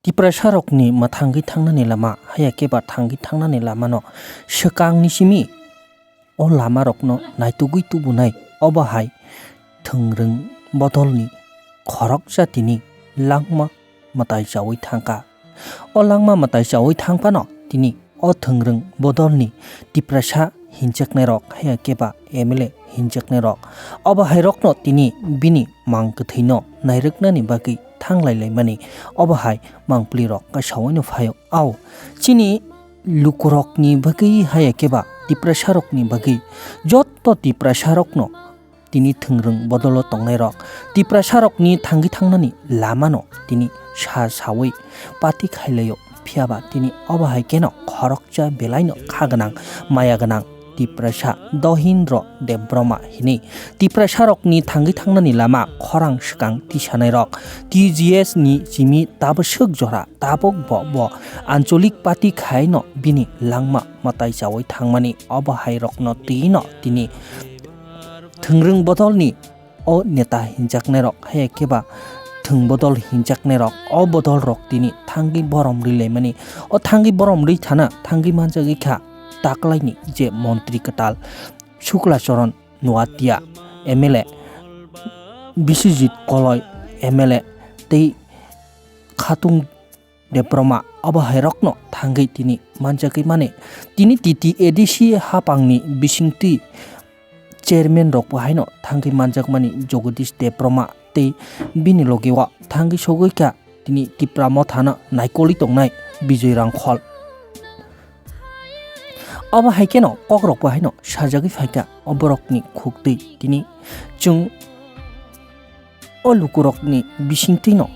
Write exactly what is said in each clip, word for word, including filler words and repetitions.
Tiprasarokni mwthangwi thangnani lama, haya khe ba thangwi thangnani lamano swkangni simi o lamarokno naitugwi tubunai, obo hai thwngrwng bodolni khoroksa tini langma mwtai chaui thangkha. O langma mwtai chaui thangphano tini o thwngrwng bodolni Tiprasa hinjaknairok haya khe ba M L A hinjaknairok, obo hai rokno tini bini mang kwthwino nairwknani bagwi thanglai laimani, obo hai mangpli rok kasaui no phaio. Ao chini lukurokni bagwi haya khe ba Tiprasarokni bagwi, jotto Tiprasarokno tini thwngrwng bodolo tongnairok, Tiprasarokni thangwi thangnani lamano tini sa saui pati khailaio. Phiyaba tini obo hai kheno khoroksa belaino kha gwnang, maya gwnang Tiprasa Dohindro Debbarma hini Tiprasarokni thangwi thangnani lama khorang swkang tisanairok T G S ni simi tabaswk jora tabuk bo, bo ancholik pati khaino bini langma mwtai chaui thangmani, obo hai rokno twino tini thwngrwng bodolni o neta hinjaknairok, haya khe ba thwng bodol hinjaknairok, o bodolrok tini thangwi borom rwi laimani. O thangwi borom rwi thana thangwi manjagwi kha taklaini je montri kwtal Shukla Charan Noatia, M L A Biswajit Koloi, M L A tei Khatung Debbarma, obo hai rokno thangwi tini manjagwi mani. Tini T T A D C hapangni bisingtwi chairman rok bo haino thangwi manjakmani Jagadish Debbarma tei bini logi o thangwi sogwi kha tini Tipra Mothano naikolwi tongnai Bijoy Rangkhol. Obo hai kheno kokrok bo haino sajagwi phaikha o borokni khuktwi tini chwng o lukurokni bisingtwino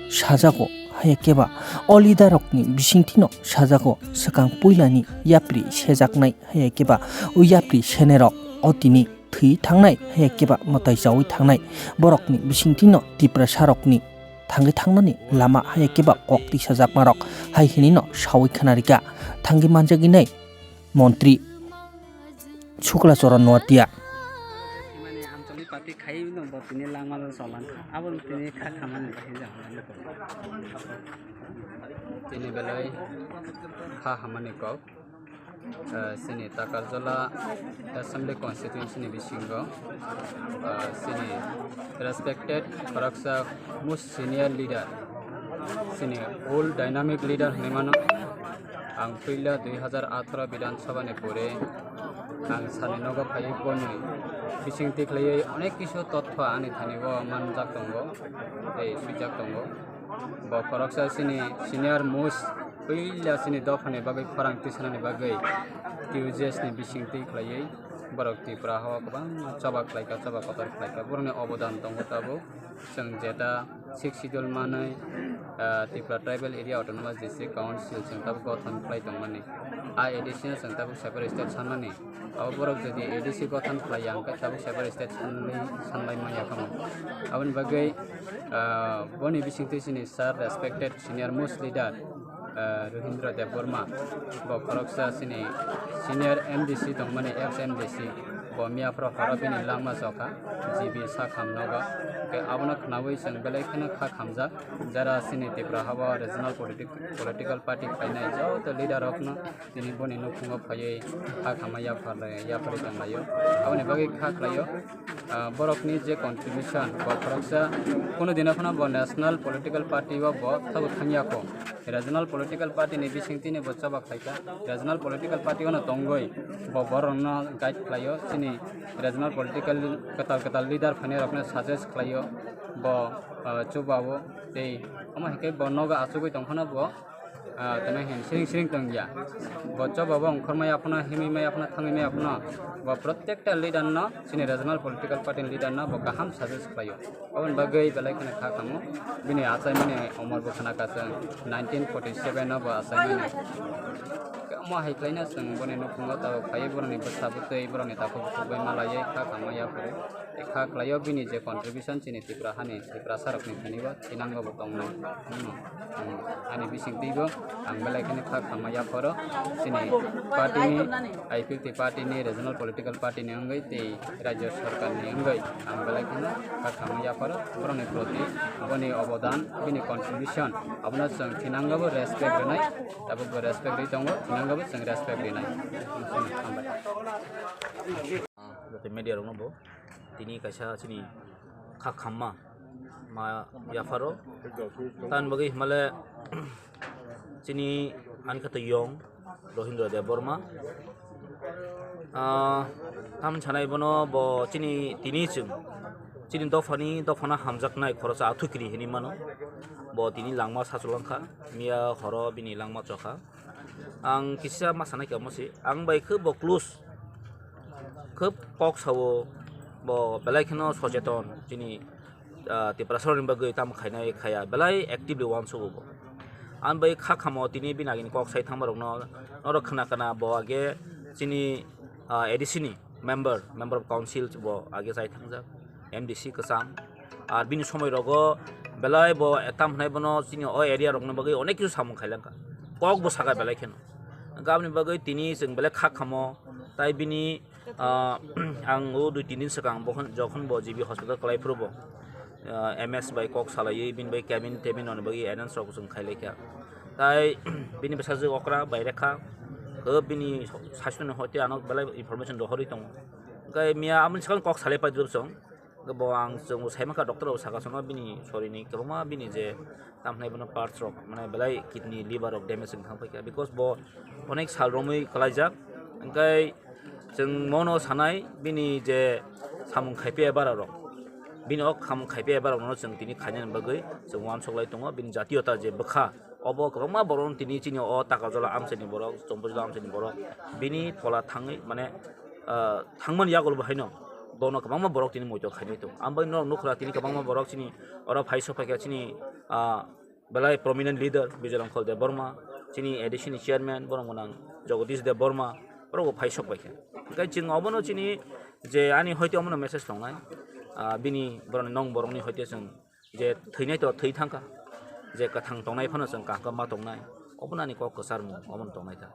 sajago, haya khe ba o leader rokni bisingtwino sajago, swkang puilani yapri sejaknai, haya khe ba o yapri senerok o tini thwi thangnai, haya khe ba mwtai chaui thangnai borokni bisingtwino Tiprasarokni thangwi thangnani lama, haya khe ba kok tisajakmarok hai hinino saui khna rikha. Thangwi manjagwi nai montri Shukla Charan Noatia. Thimani Anchalik party khai no bo tini langma no cholangkha. Abo tini kha khamani bahai jang. Tini belai kha hamani kok. Eh, sini Takarjala Assembly Constituency ni bisingo, eh, sini respected khoroksa most senior leader, sini old dynamic leader hinwi mano. Ang puila dui hazar atharo Bidhan Sabha ni pore ang sani nogo phaiwi boni bising tikhlaiwi onek kisu totpha ani thani o manjak tongo tei swijak tongo. Bo khoroksa sini senior most puila sini dophani bagwi khorang tisanani bagwi T U J S ni bising tikhlaiwi borok Tripura hao kwbangma choba khlaikha, choba kotor khlaikha. Borokni obodan tongo tabuk. Chwng jeta Sixth Schedule manwi, ah, Tripura Tribal Area Autonomous District Council chwng tabuk gothon khlai tongmani. A A D C no chwng tabuk separate state sanmani. Abo borok jodi A D C gothon khlai ya hwnkhe tabuk separate state sanlai, sanlai manya khamu. Aboni bagwi, ah, boni bisingtwi chini sir respected senior most leader, ah, Ruhindra Debbarma, bo khoroksa chini senior M D C tongmani, ex M D C, bo miyaphoro horo bini langma chokha, G B sakham nogo. Hwnkhe abono khnaui chwng belai kheno kha khamjak, jara chini Tripura hao regional politic-, political party khainai joto leader rokno tini boni nukhungo phaiwi kha khamma yapharlai, yapharwi tonglaio. Aboni bagwi kha khlaio, ah, borokni je contribution, bo khoroksa kunu dino phano bo national political party o bo tabuk thangya kho. Regional political party ni bisingtwi ni bo choba khlaikha. Regional political party o no tongwi bo borokno guide khlaio. Chini regional political kwtal kwtal leader phainairokno suggest khlaio. Bo, ah, chubao tei omo hai khe bo nogo achugwi tongphano bo, ah, tini hin siring siring tongya. Bo choba bo ongkhormaya phano, himwi maya phano, thangwi maya phano bo protekta leader no, chini regional political party ni leader no bo kaham suggest khlaio. Aboni bagwi belai kheno kha khamu. Bini achaimani omor bo khna kha chwng nineteen forty seven no bo achaimani. Omo hai khlaina chwng boni nukhungo tabuk phaiwi borokni bwsa bwtwi borokni takhuk bukhuk bai malaiwi kha khamma yaphuru. Kha khlaio bini je contribution chini Tripura hani Tiprasarokni thani bo thinango bo tongnai. Hwnwi. Ani bising twibo ang belai kheno kha khamma yapharo chini party ni, I P F T party ni, regional political party ni wngwi tei rajya sarkar ni wngwi ang belai kheno kha khamma yapharo borokni proti boni obodan, bini contribution abono chwng thinangabo respect rwnai, tabukbo respect rwi tongo, thinangabo chwng respect rwnai. Hambai. Joto media rokno bo tini kaisa chini kha khamma ma yapharo. Tamni bagwi himale chini ani kha twi yong Rohindra Debbarma. Ah, tamni sanai bono bo chini tini chwng chini dophani, dophano hamjaknai khoroksa athukiri hinwi mano. Bo tini langma sachulangkha, miya horo bini langma chokha. Ang kisa ma sanai kamo se, ang bai khe bo close, khub kok sao, bo belai kheno socheton, chini, ah, Tiprasarokni bagwi tamo khainai khaya, belai actively uansugo bo. Ang bai kha khamo tini bini agini kok sai thangmarokno, norok khna khna bo age chini, ah, A D C ni member, member of council bo age chai thangjak, M D C kwcham. Ar bini somoi rogo belai bo tam hwnai bono chini o area rokni bagwi onek kisu samung khailangkha, kok bo sakha belai kheno. Hwnkhe aboni bagwi tini chwng belai kha khamo, tai bini, ah, ang o dui tin din swkang bokhon, jokhon bo G B hospital kwlai phuru bo, ah, M S bai kok salaiwi bini bai cabin tabin rokni bagwi arrange rok chwng khailaikha. Tai bini bwsajwk okra bai rekha, o bini sasthoni hoite ano belai information rohorwi tongo. Hwnkhe miya aboni swkang kok salai paidrop chwng. Hwnkhe bo ang chwngbo saimankha, doctor rok saka chwngno bini sorini kwbangma bini je tamhnai bono parts rok, mane belai kidney, liver rok damage wng thang paikha, because bo onek sal romwi kwlaijak. Hwnkhe chwng mono sanai bini je samung khaipiya bara rok, bini o samung khaipiya bara rokno chwng tini khainani bagwi chwng uansuklai tongo, bini jatiyota je bwkha. Obo kwbangma borok tini chini o Takarjala amchaini borok, Chompuijala amchaini borok bini phola thangwi mane, ah, thangmani yagulo bo haino bono kwbangma borok tini moito khainai tongo. Ang bai norok nukhra tini kwbangma borok chini oro phai sok phaikha chini, ah, belai prominent leader Bijoy Rongkhol Debbarma, chini A D C ni chairman borok gwnang Jagadish Debbarma, borok bo phai sok phaikha. Hwnkhe chwng obono chini je ani hoite omono message tongnai, ah, bini borokni nong borokni hoite chwng je thwinai to thwi thangkha, je kwthang tongnai phano chwng kaham ma tongnai, obono ani kok kwcharmung omono tongnai ta.